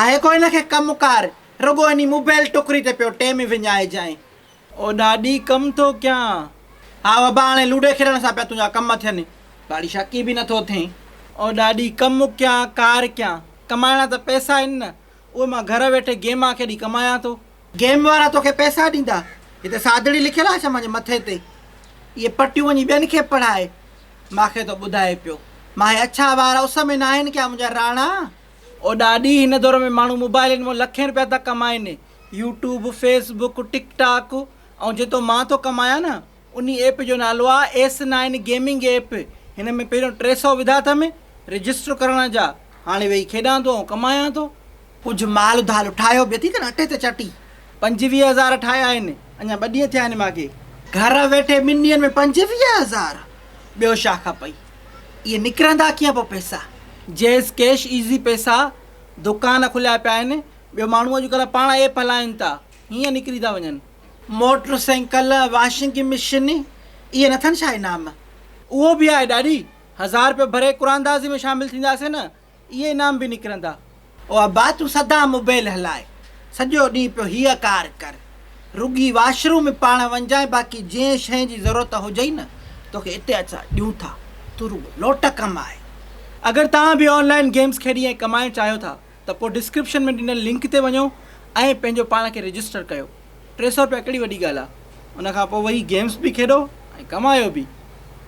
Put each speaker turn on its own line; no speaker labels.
آهي ڪو هن کي ڪم ڪار، رڳو انهي موبائل ٽڪري تي پيو ٽيم وڃائجانء. او ڏاڏي ڪم ٿو ڪيان. ها ابا هاڻي لوڊي کيڏڻ سان پيا تنهنجا ڪم ٿين. ڏاڏي شڪي به نٿو ٿئين. او ڏاڏي ڪم ڪيان ڪار ڪيان. ڪمائڻا ته پئسا آهن نه. اهي مان گهر ويٺي گيمان کيڏي ڪمايان ٿو. گيم وارا توکي پئسا ڏيندا. هتي سادڙي لکيل آهي ڇا مانجي مٿي تي. اهي پٽيون وڃي ٻين کي پڙهائي. ماکي ٿو ٻڌائي پيو. ماهي اڇا وار اس ۾ ناهن ڪيا منهنجا راڻا. او ڏاڏي هن دور ۾ ماڻهو موبائلن مان لکين رپيا ٿا ڪمائن. يوٽيوب، فيس بڪ، ٽڪ ٽاڪ ۽ جيتو مان ٿو ڪمايان نه انهي ايپ جو نالو آ ايس نائن گيمنگ ايپ هن ۾ پهريون 300 وڌا اٿم رجسٽر ڪرڻ جا هاڻي ويهي کيڏان ٿو ۽ ڪمايان ٿو. ڪجهه مال ڌال ٺاهيو به اٿئي ته نه اٽي تي چٽي. 25 هزار ٺاهيا آهن اڃا ٻه ڏينهن ٿيا آهن مان کي. گهر ويٺي ٻن ڏينهن ۾ 25 هزار ٻيو ڇا کپئي اهي نڪرندا ڪيئن پوء پئسا. جيز ڪيش ايزي پئسا دڪان کليا پيا آهن ٻيو ماڻهو اڄڪلهه پاڻ ايپ هلائين ٿا هيئن نڪري ٿا وڃن. موٽر سائيڪل، واشنگ مشين اهي نه اٿن ڇا انعام؟ اهو به آهي ڏاڏي، هزار رپيو ڀري قراندازي ۾ شامل ٿينداسين نه اهي انعام به نڪرندا. او ابا تون سدا موبائل هلاء، سڄو ڏينهن پيو هيء ڪار ڪر. رڳي واش روم ۾ پاڻ وڃجانء باقي جنهن شيء جي ضرورت هجئي نه توکي اتي اسان ڏيون ٿا، تون رڳو لوٽ ڪماء. اگر توهان به آن لائين گيمز کيڏي ۽ ڪمائڻ چاهيو ٿا ته پوء ڊسڪرپشن ۾ ڏنل لنڪ تي وڃو ۽ پنهنجو پاڻ کي رجسٽر ڪيو. 300 رپيا ڪهڙي وڏي ڳالهه آ. ان کان پوء ويهي گيمز به کيڏو ۽ ڪمايو به.